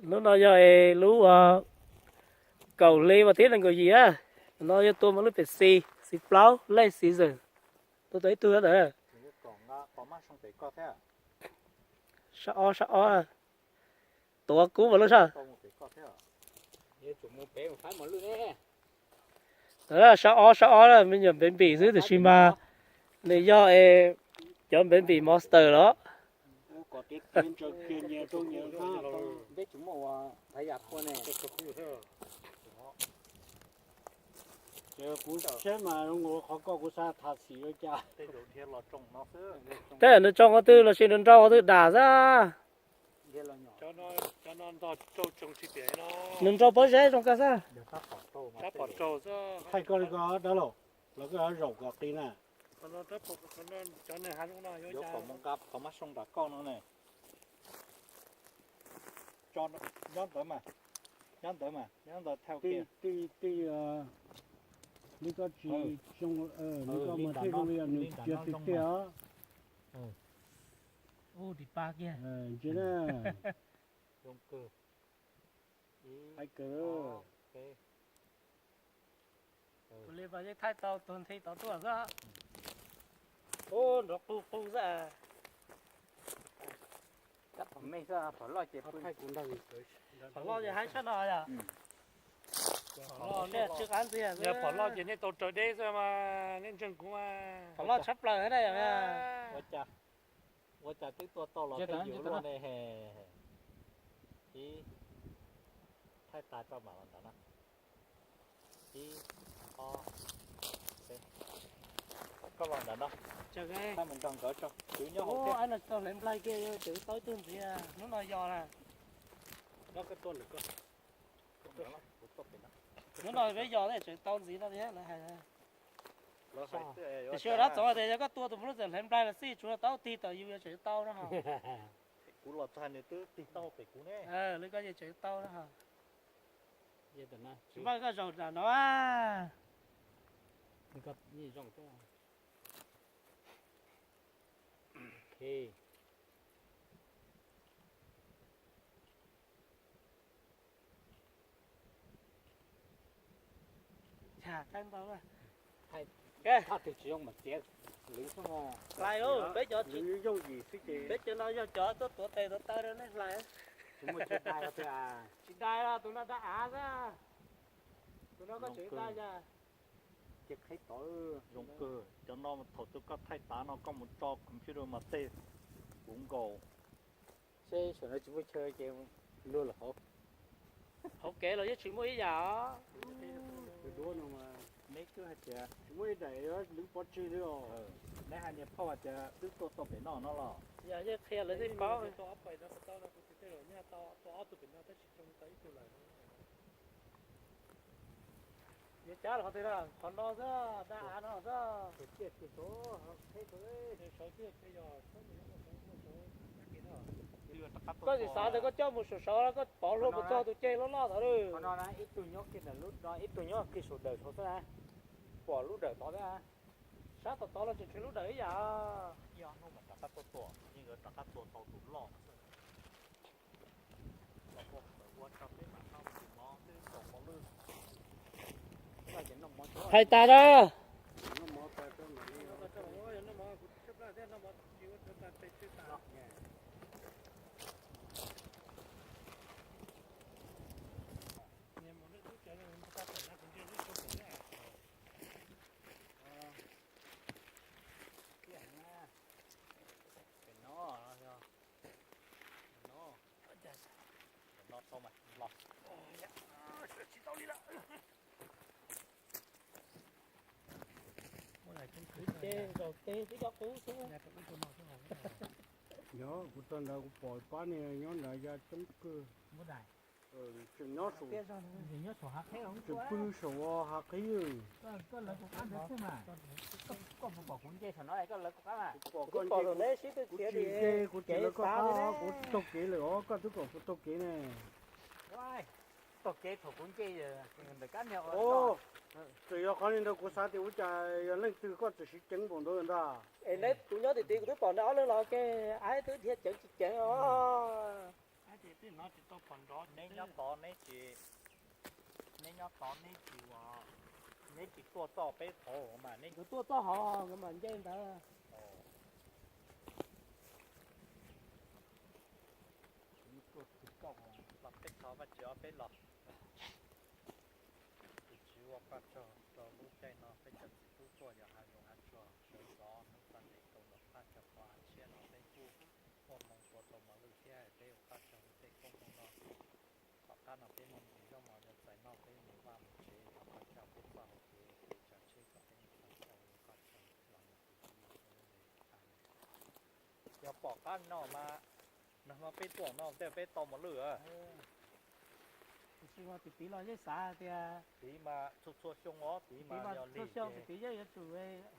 Lub no yog lub kaum hli vas thib nees nkaum yim a. No yog tua mas lub pem xis, xis plaub, lej xis zawm. Tua tau ib tug ntawd. Sab ob, sab ob. Tuav kub mas lub sab. Sab ob, sab ob, me nyuam baby xwb tiam sis mas nws yog cov baby monster los. Kuv saib mas zoo nkaus qhov koj kuv xav tham xim ua cas. Tej nws tsoo qhov twg los sis nws nrau qhov twg dam xwb. Nws nrau pob zeb zoo kawg xwb. Thaij koj li ko dab laug, los koj zaum kom qis na. Nyob ntawd mas, nyob ntawd mas, nyob ntawd thaij ua ke. Li koj tsis zoo, li koj mas thiaj zoo li nws cia tiag tiag os. Ntsia na. Hais kawg. Tus li mas yeej thaij tau tus nthi tod tuaj xwb. Ub, nrov qug qug xwb. Phom loj ces, phom loj ces haib tshaj no yom. Phom loj nej tsw qab ntxiag xwb. Phom loj ces nej tau raws deb xwb mas nej ntseeg kuv mas. Phom loj tshaj plaws na yom. Ua cas twb tua tau los tej yus luaj ne. Ib, thaij tas tso mam los ntawm no. Ib, ob, peb. Koj los ntawm no. Thaij mus nrog nkawd tso, kuv nyob hauv thiab. Ib no tau hlais nplaig kiag, tseem tau ib tug ntxiv, hnub no yog na. Hnub no peb yog tseem tau ntxiv no thiab lawv hais. Tiam sis dab txoov tias yog koj tua tus lub txawm hlais nplaig los xij tsuav tau tig tawm yus yog tseem tau no. Kuv los txog nws twb tig tau pem kuv ne. Li koj yeej tseem tau no. Tsis muaj koj zaum nram no. Thaj twg tsis zoo mas txiav lwv xwb. Hlais, peb cov, peb cov no yog cov tuaj tuav tes tuav taw rau nej hlais. Tsis dai, tsis dai, tus no dab av xwb. Tus no koj tseem dai. Ces qhib tod zoo kawg, cov no thaum twg koj thaij tav no koj mus tso computer mas tej puv nkaus. Seb saum no tsis muaj chaw ces luag los hauv. Hauv kev los yeej tsis muaj ib yam. Neb twb hais tias tsis muaj ib daim lwv pov tseg li os. Neb hais niag phauj hais tias twb tua tau pem no no los. Yog yeej qhia lawv thiaj paub. Yuav cab los qhov twg na, qhov no xwb, dab av no xwb. Koj tsis xav tias koj coj mus saum saud koj pov hlua mus txog tus ceg loj loj tod. Ib tug nyob kiag saum dawm saud xwb na, pom lub dawm tod xwb. Sab tom tod los tseem tshuav lub dawm ib yam. Hais tas na. Yog kuv txog ntawd kuv pom pab niag nyob nrad ya coob kawg. Tseem nyob saum, tseem pw saum hav qhib. Kuv pom koj nce, kuv tsis nce, kuv tsis lawv koj qab, kuv taug kev lawm os, koj twb kom kuv taug kev ne. Taug kev thaum kuv nce ntawm kab niag. Txawm yog qhov li ntawd kuv xav tias ua cas yog leej twg koj txawm siv ceev npaum ntawd ntag. Es neb tus nyob tim tid kuv twb pom neb ob leeg los ke, aib twb dhia ceev tsis ceev os. Ces twb hnov tsis tau phom nrov. Neb nyob tod neb tsis, neb nyob tod neb tsis ua, neb tsis tuaj txoj peb thaud mas neb tuaj txoj hauv nkawd mam nce ntawd. Los peb thov Vajtswv os peb los. Tus Tswv ua koj tsaug rau lub caij no peb cov txiv tub tuaj yos hav zoov hav tsuag sawv ntxov hnub Sunday rau ntawm thaj chaw qhov hav tshiab no peb kuj muaj hmoo tua tau mos lwj thiab peb ua koj tsaug li tej koob hmoov no. Tom qab no peb muaj ntsis zaub mov yuav txais noj peb mus vaj mus tsev thov koj coj peb txoj hauv kev kev tsav tsheb kom peb mus tau txoj ua koj tsaug los mus tus tub los rau lub npe. Yog pom qab no mas, nag hmo peb tuaj no tej peb tau mos lwj. Tab sis mas tus tiv los yeej xav tias tiv mas txhua txhua xyoo os, tiv mas yog lig, tus tiv yeej yuav tsum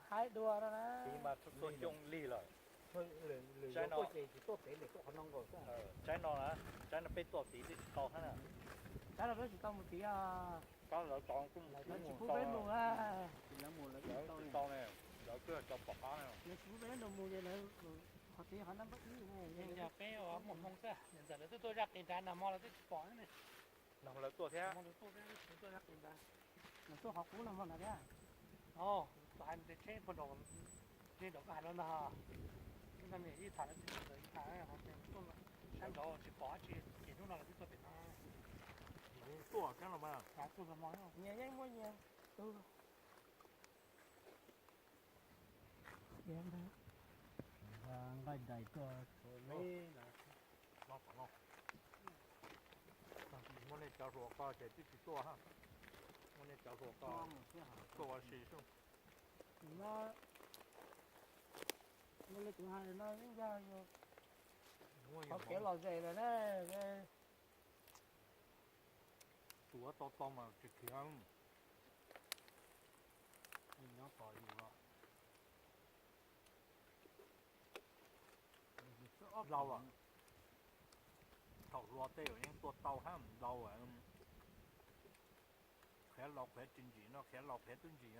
haib dua no na. Tiv mas txhua txhua xyoo lig lawm. Tsaib no, tsaib no, tsaib no peb tuaj tiv twb tsis tau thiab na. Tsaib no peb tsis tau mus tiv os. Kab lawv tau kuj mus tiv mus tau, lawv tsis tau ne, lawv twb cov pom qab ne. Lawv tsis pub peb nrog mus ces lawv qhov tiv qhov nab npab ib ne. Yog peb ua muaj hmoo xwb, niam ntxawm lawv twb tuaj zaj qis nrad nag hmo lawv twb tsis pom ne. Nag hmo lawv tuaj thiab. Lawv tuaj qhov qub nag hmo na thiab. Hais mus tej tsheb puag nraum, tsheb nraum koj hais no ntag. Ib no niam ib tham lawv tsis tau ntawd ib tham, sab nraud tsis pom dab tsi ces hnub no lawv twb tuaj pem no. Tuaj sab no mas. Nyias yeej muaj nyias tus. Nqaij dais tuaj. Muab nej cov hluas ko ces twb tsis tuaj, muab nej cov hluas ko tuaj ua si xwb. Muab nej tus hais no yeej yog qhov kev lom zem lawm na. Tus ua tau tau mas tsis khiav. Nyob tos yus los. Laus, thaum hluas tej yeej tuaj tau hab laus. Qhiav laus qhiav tsis ntsim no, qhiav laus qhiav twb ntsim.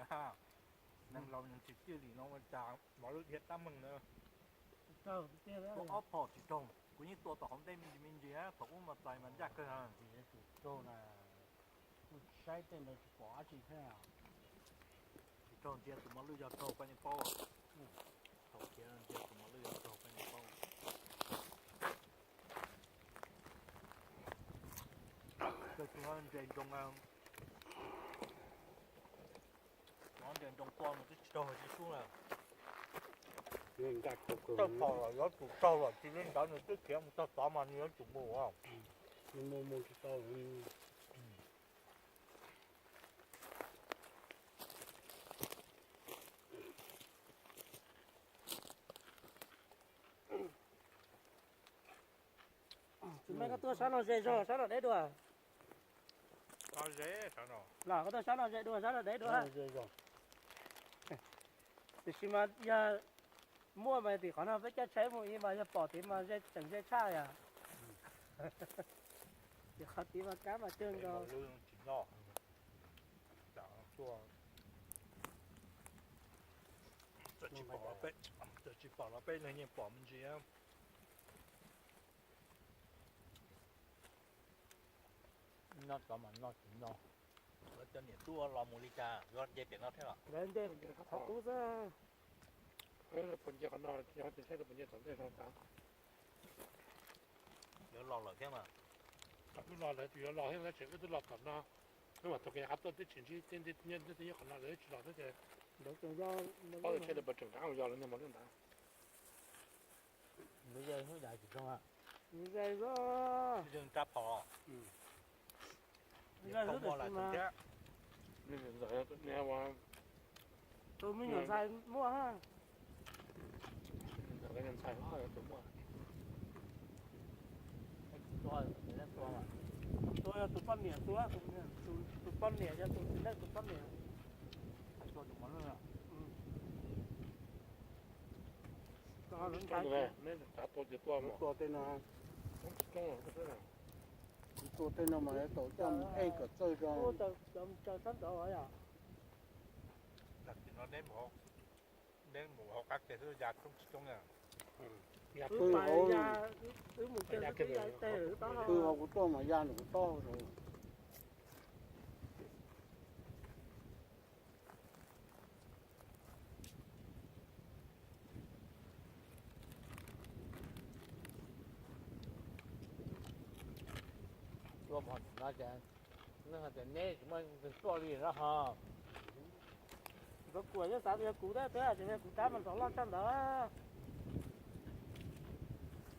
Neeg laus neeg tsis txawj li no ua cas mov lwj dhia tab meeg na. Ob phom tsis raug, kuv yeej tua tom hauv ntej me ntsis me ntsis, thaum ub mas txais mas ncaj kawg. Raug na, kuv saib tej ntawd tsis pom dab tsi thiab. Tsis raug ntsia tus mos lwj yog raug koj yeej paub. Thaum khiav ntsia tus mos lwj yog raug koj yeej paub. Kawg tus no ntses nroos, tus no ntses nroos tua nws twb tsis raug tsis sub na. Tawg phom los yuav tsum raug los tsis li ntawd nws twb khiav mus txog tod mas nws yuav tsum mus. Nws mus mus tsis tau. Tsis meej koj tuaj sab no ze zog sab no deb dua. Los koj tuaj sab no ze dua sab no deb dua. Tiam sis mas yog muaj mas tim qhov no peb caij tsheb mus ib mas yog pom tid mas ze tseem ze tshaj yom. Ces qhov tid mas kab mas cawg nkaus. Txawm tsis pom los peb leeg yeej pom me ntsis. Noj tod mas noj tsis noj. Lawv cov niam tub los mus li cas yuav nce pem no thiab los? Lawv nce qhov qub xwb. Puas nce qhov no, puas nce tom ntej no tas. Yuav los lawm thiab mas. Tom ub no lawv yuav los thiab, lawv tseem wb twb los tom no. Wb mam tau kev qab tuaj twb tsis ntsib tej nyob qhov no lawv twb tsis los thiab ces. Paub tsheb lawv puas tseem rov qab mus yos lawv niag mos lwj ntawd. Lawv ze hnub ntawd tsis zoo. Lawv ze zoo. Yeej rab phom. Tus me nyuam ntxhais tus me nyuam ntxhais muaj ha. Tus me nyuam ntxhais tus muaj. Tus yog tus poj niam tus, tus poj niam yog tus txiv neej tus poj niam. Tua tej no, tua tej no mas tau coj mus ej kom txawj zoo. Cov sab nraud yom. Tam sim no neb mus hauv qab ke xwb ya coob tsis coob na. Wb pais ya, wb mus kiag xwb twb ya ib teg wb taub hau. Pw hauv kuv tuaj mas ya nws kuv taub hau. Tuaj pom no ces, neb tsis muaj tus tuaj li no ho. Ntxov Kuam yeej xav tias yog kuv tab, twb hais tias yog kuv tab mas ntxov loj tshaj ntawd.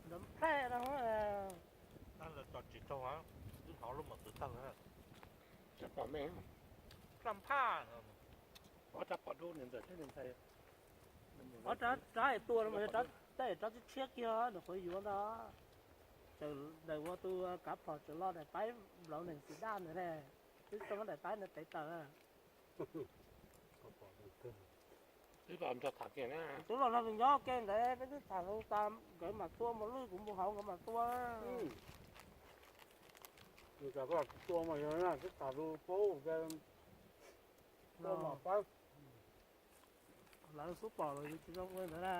Ntxov Nplhaib no. Tab lawv tso tsis raug, wb hnov lub mos txwv tawg. Rab phaj, ob rab phom dub niam ntxawm thiab niam ntxhais. Ob rab es tua no mas yog rab tshiab tshiab kiag nws qhuav yuav ntag. Tseem daim ua tus kav phom tseem los daim paib nplaum nees xim daj ntawd ne, twb tsoo daim paib ntawd tev taws. Twb los nrog tham kiag na. Twb los nrog nws nyob ke ntawd peb twb tham lus tas nkawd mam tua mos lwj kuv mus hauv nkawd mam tua. Nws tas koj tua mas yog twb tham lus paub tua mas pab. Lawv xub pom los yus tsis zoo ua ntawd na.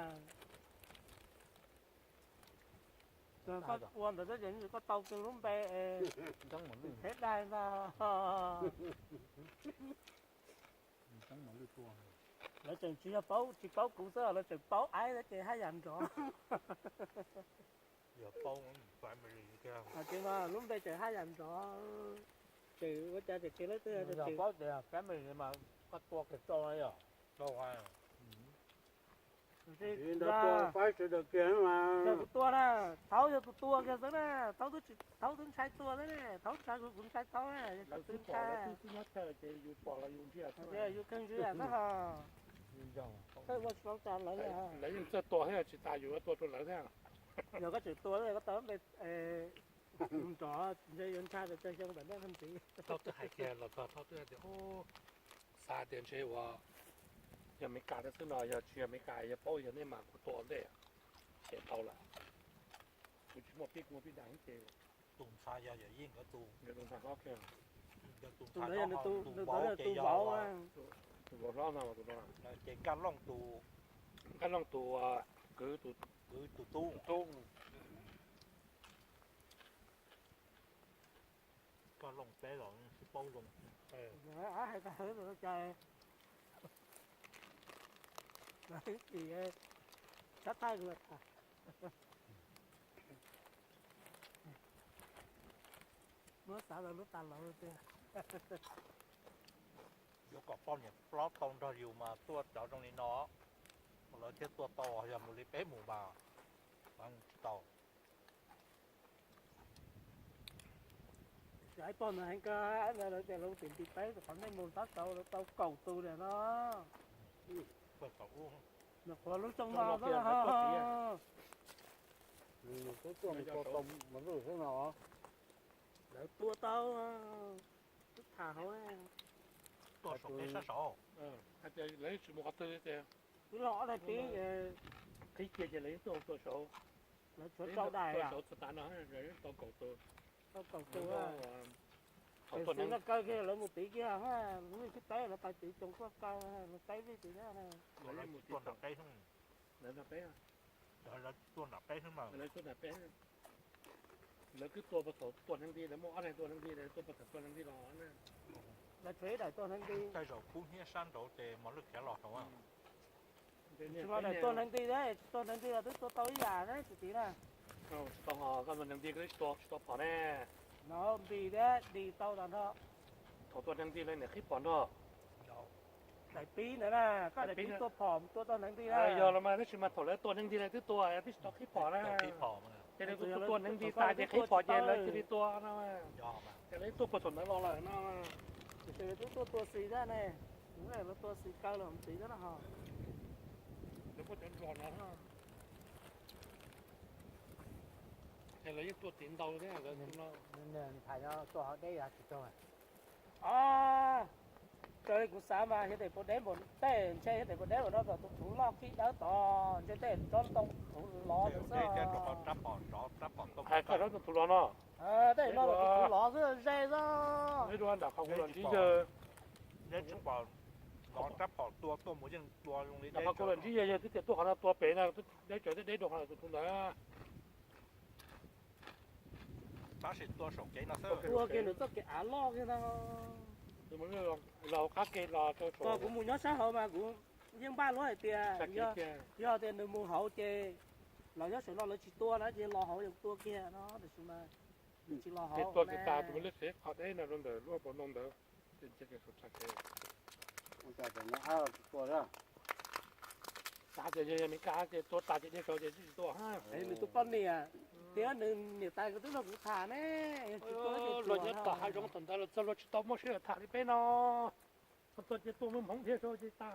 Koj ua ntawd xwb ces koj tau kiag lub npe Theb Dais ntag. Lawv tseem tsis yog paub, tsis paub kuv xwb, lawv tseem paub aib xwb ces haj yam nrov. Yog paub family tiag, ces mas lub npe tseem haj yam nrov, tseem ua cas tseem kiag lawv twb yog paub tias family mas koj tua kiag tso na yom. Ntawd tua faib sawv daws kiag mas. Yog kuv tua na, Thaub yog tus tua kiag xwb na, Thaub twb tsis, Thaub twb ntshai tua xwb ne, Thaub ntshai kuv, kuv ntshai Thaub na, yog Thaub twb ntshai. Yus pom los yus ntsia, yus kheej ntsia xwb ho. Ua tsis tau cas lawv li. Lawv yeej txawj tua thiab, tsis tas yus yuav tua rau lawv thiab. Yog koj tseem tua koj tau npe nrov ntshe yuav ntshai pes tsawg xyoo ntawm nej ntxiv. Thaub twb hais kiag los txog, Thaub twb hais tias, xav tias ntshe uas yog Amelikas thiab xwb no, yog tsis yog Amelikas yog paub yog nej mas kuv tua ua ntej ces tau lawm. Kuv tsis muaj pib, kuv muaj pib dag ces tus ntxhais yog yawm yij nkawd tus, tus ntxhais hlob kiag, tus ntxhais hlob, tus vauv ces yog tus vauv hlob no, ces Nkaj Looj tus, Nkaj Looj tus kwv tus tub. Koj Looj peb los tsis paub zoo. Hais tau cas tsis sab thaj lawm. Muab xav lawv lub tas laus tiag. Yuav kom poj niam plaub tau nrog yus mas tuaj cov zoo li no, lawv thiaj tuaj tau, yog mus li peb mus mas tsis tau. Ib pog ntawd heev kawg, lawv tias lawv tim nti peb qhov nej mus tab saud lawv tau kaum tus lawm no. Nws qhuav lub xyoo no xwb. Lawv tua tau, twb tham hauv. Tuaj saum peb sab saud. Hais tias lawv tsis mus qhov twg tias, twb los ob daig pib, qhib kiag ces lawv yeej tuaj tua saud. Lawv tshuav rau daim saud txog tav no, lawv tau kaum tus. Tau kaum tus. Thaum tuaj neeg kaw kiag lawv mus tiv kiag, lub sib teb lawv tau tiv tsoos kuaj kaw, lawv teb vij tiv thiab. Lawv tuaj nram peb, lawv tuaj nram peb xwb mas. Lawv tuaj nram peb, lawv twb tua puag thaum tua neeg nti, lawv muaj ob leeg tua neeg nti, lawv tuaj puag thaum tua neeg nti los na. Lawv tshuav ib daim tua neeg nti. Tej zaum kub hnyiab sab nraud ces mos lwj khiav los saud. Tsis muaj daim tua neeg nti thiab, tsis tua neeg nti los twb tua tau ib yam thiab tsis tiv na. Tsis tau ho, koj tua neeg nti koj twb tsis tau phom ne. No nti thiab, nti tau tas nrho. Thaum tua neeg nti lawv niam qhib phom nrog. Daim pib ntawd na, koj daim pib tua phom tua tau neeg nti na. Yog los mas, tab sis mas thaum lawv tua neeg nti lawv twb tua, twb tsis tau qhib phom na. Ces lawv tua neeg nti tas ces qhib phom ces lawv cia li tua no. Ces lawv tua puag thaum ntawd los lawm no. Tiam sis lawv twb tuaj tua xis thiab ne, lawv tua xis kaw los tiv thiab no ho. Lawv muaj cov nplog no, ces lawv yeej tua tiv ntau thiab. Ntxhais no tua hauv deb yog tsis raug. Raws li kuv xav mas yog tias puas deb npaum tej, ntshe yog tias puas deb npaum no kom tus thuv loj khib dawb tod, ntshe tej tsob ntoo thuv lov xwb. Hais koj tsob ntoo thuv lov no. Tej no tus thuv lov xwb ze xwb. Neb dua nram qhov kuv los ntsib yawg. Neb tsis pom Kov rab phom tua tuaj mus yeej tua zoo li deb. Qhov kuv los ntsib yog yog twb tias tuaj qhov no tua pem no, deb tsawv deb deb rau qhov tus ntawd. Tab sis tua saum kev no xwb. Tua kiag nws txoj kev av loj kiag no. Los qab ke los rau saum. Kuv mus nyob sab hauv mas kuv yeej npaj luag hais tias yog tias nws mus hauv ces los nyob saum no lawv tsis tua na ces los hauv yog tua kiag no, tab sis mas nws tsis los hauv. Tua kiag tas tus me lub xev qhov deb no rau ntawm lub hauv paus ntoo ntawd. Tua tas ces dej saud ces tsis tua. Nws tus poj niam thiab nws niam tais nkawd twb nrog kuv tham ne, tsis tua los nyob tom hav zoov tom ntawd los txog luag tsis tau muaj sij hawm tham li peb no. Txog ces tua muaj hmoov dhia saud ces tas.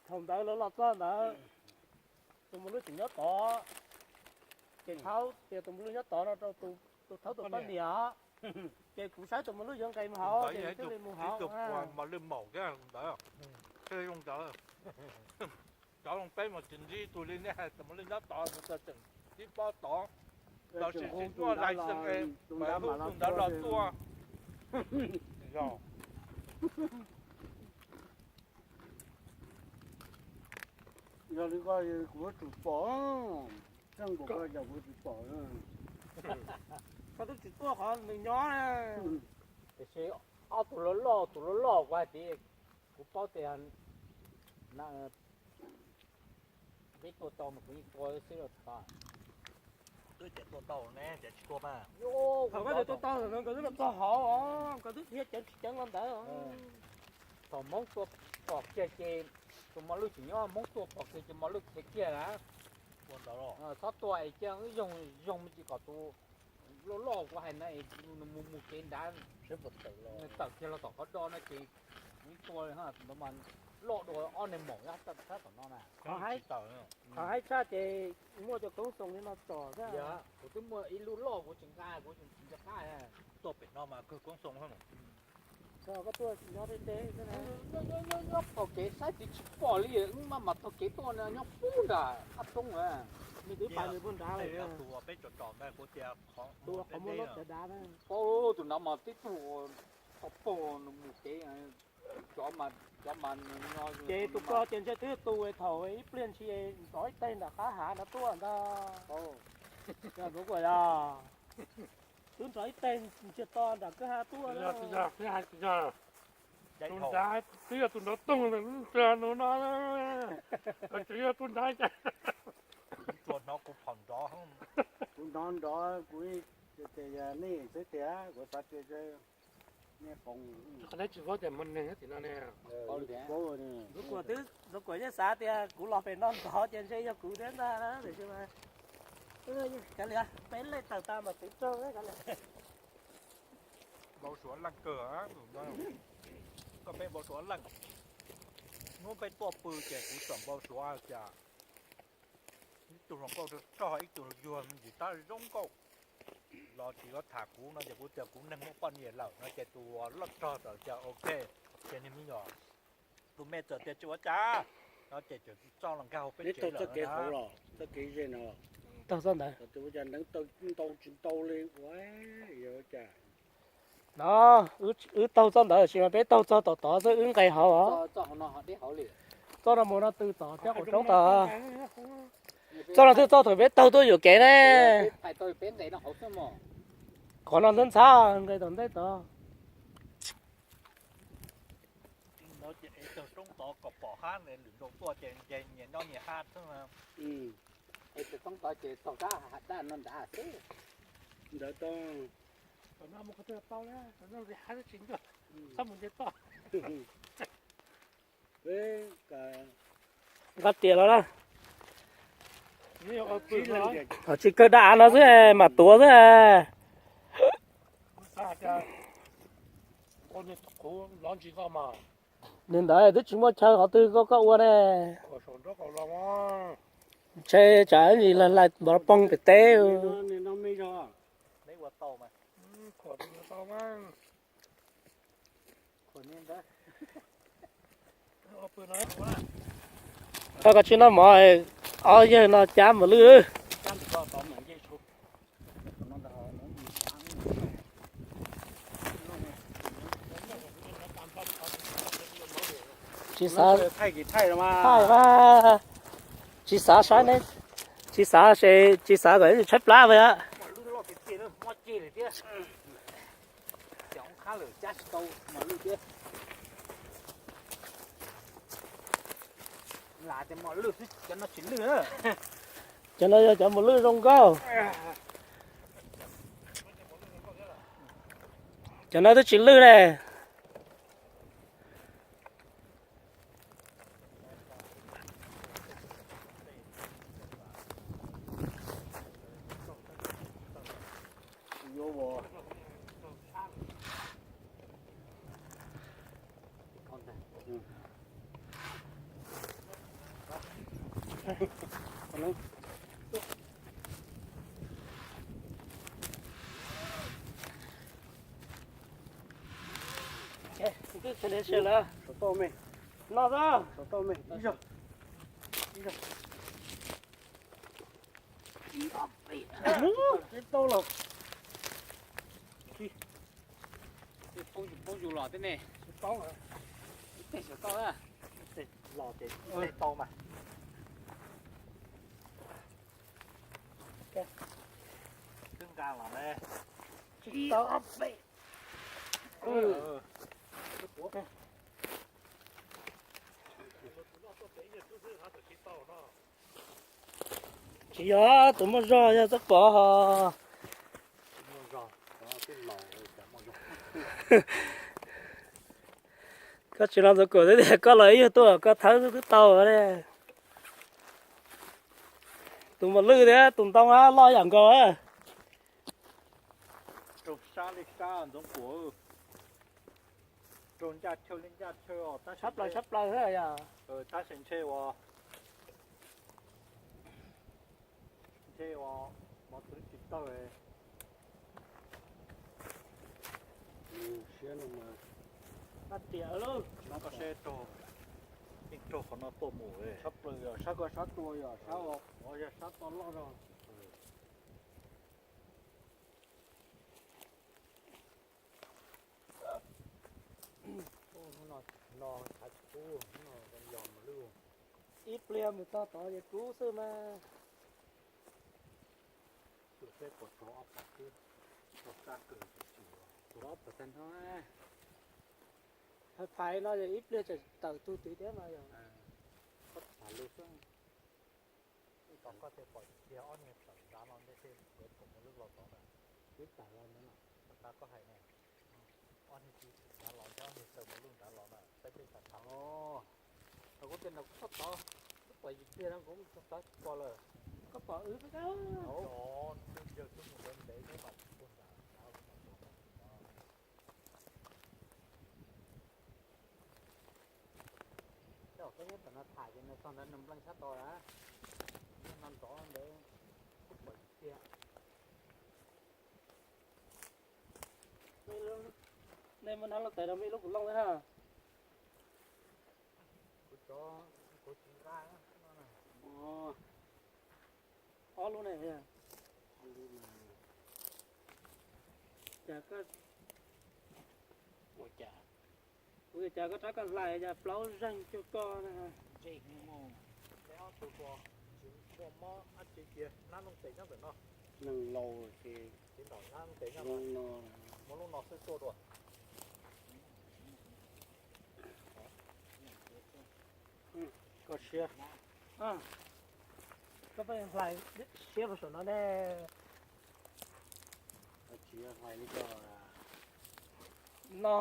Thaum ntawd lawv los txog ntawd, tus mos lwj tseem nyob tod, ces thaub tias tus mos lwj nyob tod no rau tus thaub tus poj niam. Ces kuv saib tus mos lwj yuav nqes mus hauv ces thiaj li mus hauv. Tus mos lwj maum thiab ntawd, thiaj zoo ntawd. Cov zoo peb mas tsis ntsib tus li nej hais, tus mos lwj nyob tod mus txog tseem tib pob tod, los sis tsis muaj lais xees, hu tus ntawd los tuaj. Yog li ko kuv yuav tsum pom, txheej npaum ko yog kuv tsis pom. Koj twb tsis tuaj qhov nws nyob. Tiam sis ob tug loj loj, tus loj loj kuv hais tias kuv paub tias peb tua tau mas kuv yeej tua xwb los tau. Twb tias tua tau ne, tias tsis tua mas. Thaum koj tias tua tau no nkawd twb los txog hauv, nkawd twb dhia ceev tsis ceev los ntawd. Thaum Hmoob tua pom kiag ces tus mos lwj tseem nyob, Hmoob tua pom kiag ces mos lwj khiav kiag na. Txhob tua es cia wb zoo zoo me ntsis kom tus loj loj kuv hais na, nws mus mus kev nrad, tawm kiag los tom qhov do no ces wb tua ntawd mas loj dua ob neeg maum nyob sab tom no na. Qhov haib tshaj ces muaj cov koob xoos li no tsom xwb. Kuv twb muaj ib lub loj kuv tsis nqa, kuv tsis nqa qab. Tuaj pem no mas kawg koob xoos. Koj tuaj nyob deb deb xwb na. Nyob nyob nyob taug kev saib tsis tsis pom li, wb maj mam taug kev tuaj no nyob pub nram qab roob na. Nws twb pais nws puag nrad lawm. Tus uas peb tsom tsom ntawd kuv tias qhov muaj lub cawv dav na. Tus no mas tib tug tau pog nws mus kev, cov mas nws no. Ces tus ko ces ntshe twb tu thaum ib pliag ntshis nrov ib teg nram qab hav no tuaj ntag. Yog kuv kuj yog, twb nrov ib teg ntsiag to nram kwj ha tuaj. Tus nrad twb yog tus nrov toog no, tsis yog tus nrad. Hnov kuv phom nrov, kuv hnov nrov kuv tias yog nej xwb tiag, kuv xav tias nej qhov tsis paub tias muaj neeg tim no ne. Ntxuav Kuam yeej xav tias kuv los pem no ntxov ces ntshe yog kuv thiab ntag, tiam sis mas kav liam, peb lej tawm tas mas txeev tsawg kav liam. Npau suav leej kawg, koj peb npau suav leej. Hnub peb tuaj pw ces kuv txawm npau suav tias ib tug hluas nkauj rog, ib tug yuag me ntsis tab zoo nkauj los tsis yuav tham kuv no ces kuv tias kuv neeg muaj poj niam lawm no ces tus loj rog txawm tias ok, ces niag me nyuam tus me txawm tias tsis ua cas no ces txawm txoj los nkag hauv peb tsev lawm. Txoj kev ze no, taug txoj ntawd, ua cas neev taw ntau tsis ntau li ua cas. No, wb taug txoj ntawd sis mas peb taug txog tom tod xwb wb nqes hauv os. Txoj no mus no tw tom thiab qaum roob tod. Txoj no twb txoj thaum peb taug tuaj yuam kev ne. Qhov no ntxhab ntxhab nqes tom ntej tod. Roob tod kom pom hab lwm nroog tuaj ces nyias nyob nyias hab xwb. Roob tod ces tog kab daj no nrad xwb. Ntawd tod, tom no mus qhov twg tau na, tom no hab tsis nco, txhob mus nce toj. Nqa tias los na. Tsis kawg daj av no xwb mam tuav xwb. Nws ntawd twb tsis muaj chaw qhov twg koj koj ua ne. Ntshe tsam ib ntsis lais npov poog pem teb. Koj koj tsis noj mov, ob yawg no cab mos lwj. Ua, ua, ua, ua, ua, ua, ua, ua, Tsis xav thaij mas, tsis xav saib ne, tsis xav se, tsis xav kom tshaib plab mas. Cov no yog cov mos lwj zoo nkauj. Cov no twb tsis lwj ne. No xwb. Poob yus los tib ne. Los ces tau mas. Twb nqa los ne. Tsis yog tus muaj zog yog txob pov ho. Koj tsis los ntxuav kuam xwb tias koj los ib nyuag tuaj koj thawb xwb twb tau li. Tus mos lwj thiab tus ntoo loj yam nkaus. Raug sab li sab ntxoov kuam, raug ncaj chaw li ncaj chaw os. Sab plaws sab plaws thiab yog. Tab sis ntshe uas, ntshe uas mos txwv tsis tawg. Siab no mas. Ab tiam lub. Koj seb raug, yeej raug qhov no tuaj mus. Sab plaws yog sab koj sab tua yog sab, yog sab to loj zog. No thav tsis kub, no yog mos lwj. Ib pliag mus txog tod ces kub xwb mas. Tus seb puas raug ob phav xwb, raug sab kawg tsis tsum. Raug ob phav tag nrho. Phais phais no ib pliag tseem tawm tug twg thiab mas yog. Ob phav lug xwb. Ib tog koj thiaj pom tiag ob niag tawm nrad los ntej thiaj yuav thaum mos lwj los tod na. Twb tawm los ntawd no. Tom qab koj hais na, ob niag tsis tawm nrad los thiab ob niag tawm mos lwj nrad los na, peb peb tawm thav. Os, kuv tias nram kuv txhob tod, kuv pom yim pliag no kuv txhob tod tsis pom lawm. Koj pom wb xwb kab. Yawg twb mus ntev ntev thiab mas tsis tuag nrad, nrad kuv mam tuaj tod. Coj peb nyob tom no tham ces nws txog ntawd nws npleej sab tod lawm. Nyob no nrov ntawd kuj pom tiag. Nej muaj nab loj tes rau mej lub kuv looj na. Kuv cov, kuv tsis nqa. Ob lub ne. Cas koj, ua cas, kuv cas koj rab koj hlais cas plaub zeeg cuag koj na. Ob tug ua tsis muaj mob dab tsi kiag, nab noog tes nyob ntawm no. Neeg laus ces tsis nrog nab noog tes nyob no, muab lub no xwb tuaj dua. Koj siab, koj pheej hlais siab rau saum no ne. Tsis hlais li ko. No.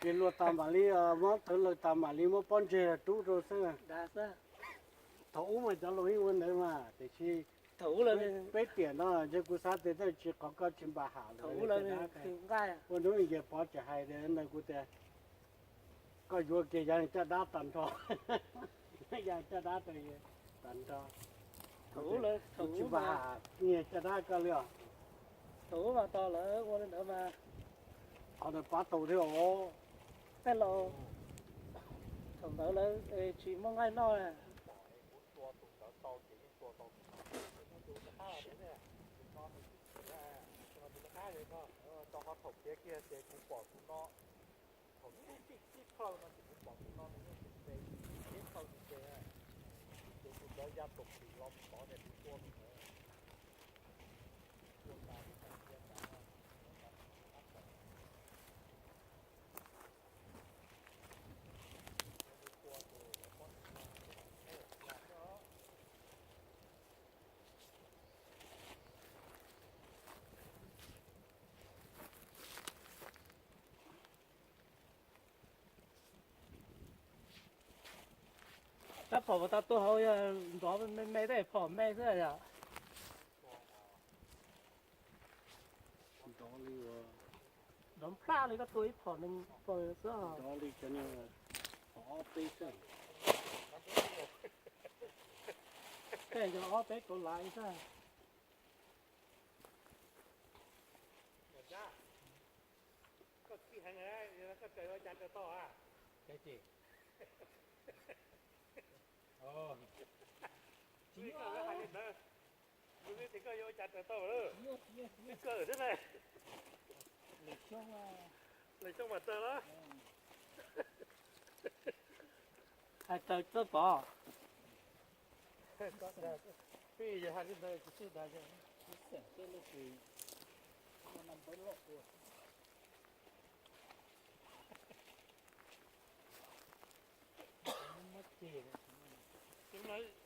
Ces luag tas mam li, mob tawv lawm tas mam li muab pob ntseg rub rau xwb. Thaum ub mas cov laus yeej ua ntawd mas tiam sis thaum ub peb tiam no ntshe kuv xav tias tej tsis qhov koj tsis npam ham lawm. Ua hnub nce pov tseem hais tias ntawd kuv tias koj yuav kiag yog caj dab tag nrho. Yog caj dab tag nrho. Thaum ub lawm, thaum ub tsis npam ham niag caj dab koj li os. Thaum ub mas tau lawv ua li ntawd mas. Qhov ntawd pab tau thiab os. Tej laus thaum ntawd lawv tsis muaj nqaij noj. Tau qhov thaum tiav kiag ces kuv pom tus no, thaum ub tib tib Plaws no ces kuv pom tus no nws yeej tsis nres, ib plaws nws nres, ces tus ntawd ya pom pim los mus tod ces kuv tua tus ntawd, tua tas tus ntawd cia tas no, tab tom tab tom tua tus lawv pob no, tab tom tua xwb. Tab phom uas tau tua hauv yog nrov me me tej phom me xwb yom. Nrov li uas, nrov nplaj li koj tua ib phom nees plaws xwb os. Nrov li cov niag phom ob peb xwb. Tej yog ob peb kauv laiv xwb. Koj txij heev, koj raws ua cas raws tau a? Koj yuav ua cas raws tau lawm? Twb kawg xwb na. Lwm xyoo mas raws los. Hais raws txawj pom. Peb yog hais li ntawd tsis txawj dag.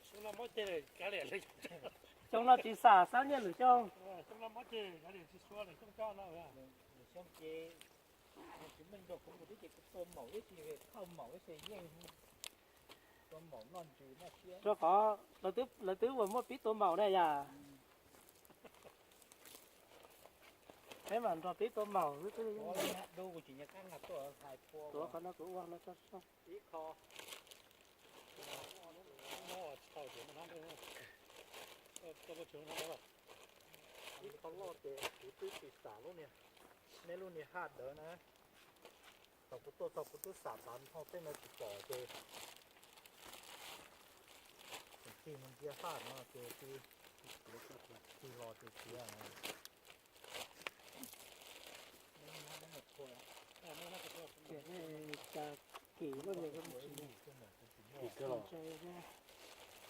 Xyoo no mob ceg kav liam, xyoo no tsis xam xab nyiaj lwm xyoo. Xyoo no mob ceg kav liam tsis xyuas lwm xyoo tso no. Lwm xyoo ces tsis meej nrog kuv mus thiab ces kuv tua maum ib si, thauj maum ib si yeej tua maum noj ntsws noj siab. Rau qhov lawv twb uas muaj pib tua maum na yom. Peb mam nrog pib tua maum xwb. Dub kuv tsis nco qab nqa tuaj hais pua. Tuav qhov no kuv ua no tso soj. Ib qho, ib qho loj ces kuv twb tsis xam lub niag, neb lub niag haj dawv na. Thaum kuv tuaj txog kuv twb xam tas nrho tej no tsis pom ces tig mus ntsia haj no ces tig los ces tias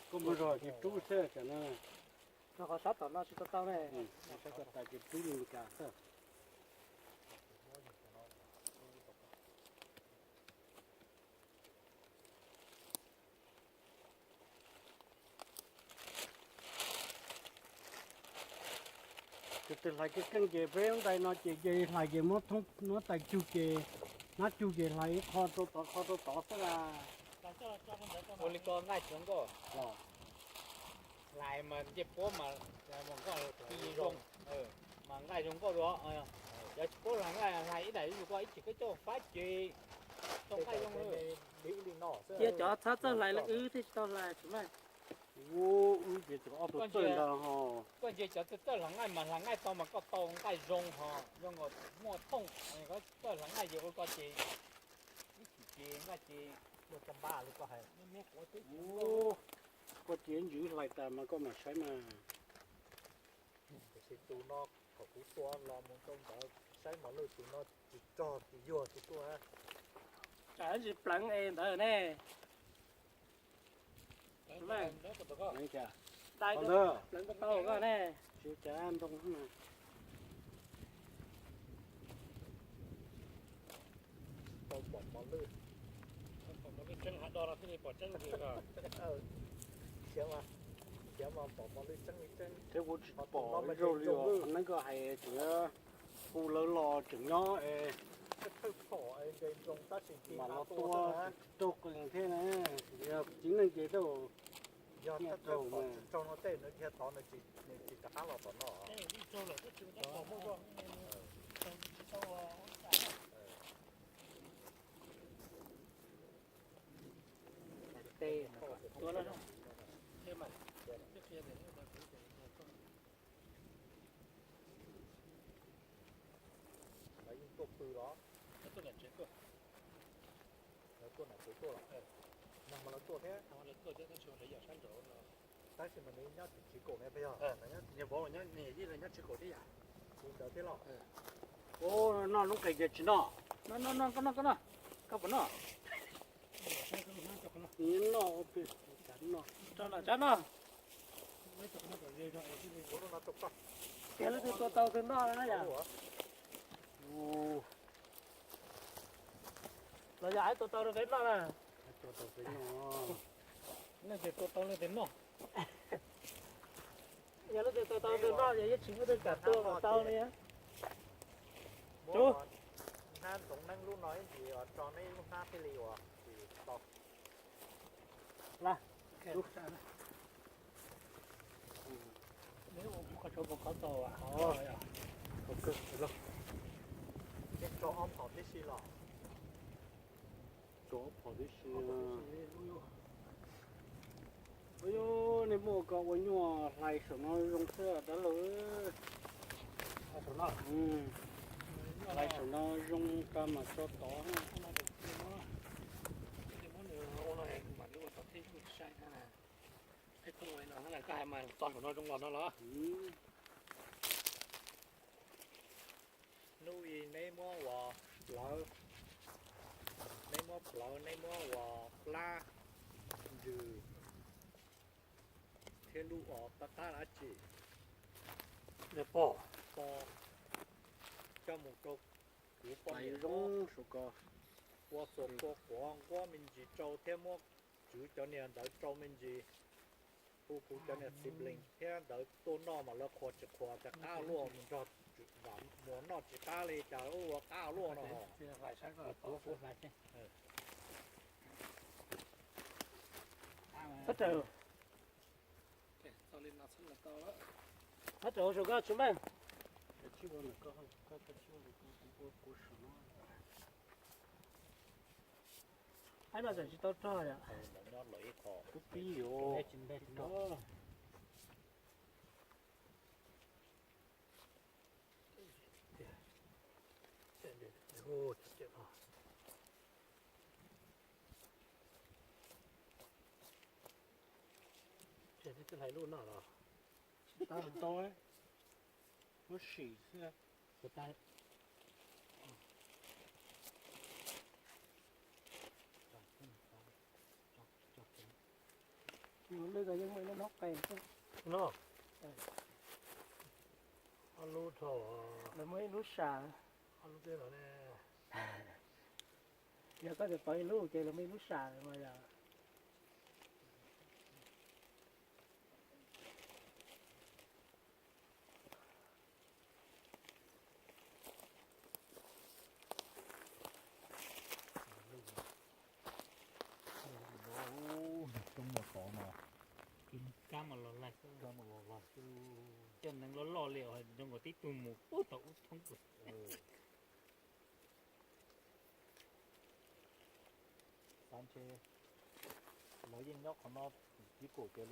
Koj mus zog ces rub xwb tam no. Rau qhov sab tom no tsis tau tau ne. Sab tom tas ces rub li kas xwb. Tus twg hlais keej keej ces peb ntais no ces hlais ces muab thoob, muab tais cug ces, hnab cug ces hlais ib qho rau tod qho rau tod xwb las. Ua li ko nqaij tsuav nkauj. Hlais mas ncej puab mas nkauj ti zoo, mas nqaij zoo nkauj dua. Yog tsis paub hlais nqaij hlais ib daim zuj zus ko ib chim koj coj faib ces tau nqaij zoo. Cia cov txhob txawj hlais leej wb thiaj tsis tau hlais tsis mas. Wb ces tseem ob tug txawj ntag ho. Koj ntsia cov txawj hlais nqaij mas hlais nqaij tau mas koj tau nqaij zoo ho, zoo nkaus muaj thooj. Koj txawj hlais nqaij ces ua ko ces ib chim ces nqaij ces ua tau npab li koj hais. Koj cia ntsws hlais tas mas koj mam saib mas. Tiam sis tus no thaum kuv tua los mus rau ntawd saib mos lwj tus no tsis rog tsis yuag tsis tuaj. Tsam tsis pleev es ntawd ne. Dai pleev tau koj ne. Tsis cas ntoo na. Tau pom mos lwj. Pom mos lwj tseeb hav do no thiaj li pom tseeb li. Khiav mas, khiav mas pom mos lwj tseeb li tseeb. Thiab kuv tsis pom zaug li os, neeb koj hais tseem hu lawv los tseem nyob es. Thawj phom nres nroo tab sis mas los tua tsis raug qees thiab na. Yog txiv neej ces tau. Yog thawj phom tsis raug no tej nws dhia tod nws tsis rov qab los tom no. Lawv yeej tuaj pw los? Lawv tuaj nram tsev tuaj. Lawv tuaj nram tsev tuaj los? Nag mas lawv tuaj thiab. Tab sis mas nws nyob tim tsev kaum ne puas yog? Nws nyob tim tsev kaum thiab yom. Tus ntawd thiab los? Ua, noj lub qe ces tsis noj. Noj noj noj, koj noj koj noj. Koj puas noj? Noj, tso noj, tso noj. Tiag, leej twg tua tau twg noj na yom? Los yog ai tua tau rau peb noj na. Leej twg tua tau leej twg noj. Yog leej twg tua tau leej twg noj, yog yeej tsis muaj twg kam tua kom tau li. Hnab ntxoov neeb lub no ib ntsis tso neb lub hnab thiaj li uas tsis tau. Tso ob phom tib si los. Tso ob phom tib si. Ua, nej muaj ko ua nyuaj hlais saum no zoo xwb dab laug. Hlais saum no zoo kawg mas tso tod. Koj hais mas tso saum no zoo los no los. Hnub i neb muab ua plawv, neb muab plawv, neb muab ua plab ntsws thiab lub ua qab qab dab tsi, pom, coj mus rau kuv poj niam zoo, ua txuas kua quav nquab me ntsis rau thiab muab tswv cov niag ntawd rau me ntsis, hu kuv cov niag sibling thiab ntawd tuaj noj mas lawv qhuas tsis qhuas cov qab luaj mus nrog muas noj tsis qab li cas ua qab luaj no. Ab, rau saum koj tsis meej. Ab, no tseem tsis tau rog yom. Kub pib yuav. Tsis tau, lub sim xwb. Lub ko yeej muaj ib lub hnab qe xwb. No, ob lub dhau. Lawv muaj ib lub sam. Ob lub peb los ne. Yog koj tsis tau ib lub ces lawv muaj ib lub sam mas yog. Coob los tod no. Kab mas los laig xwb. Coj neeg loj loj li os, zoo nkaus tib tug mus puag thaum ub thoob plaws. Xav ntshe lawv yeej nyob qhov no, tib kaum ces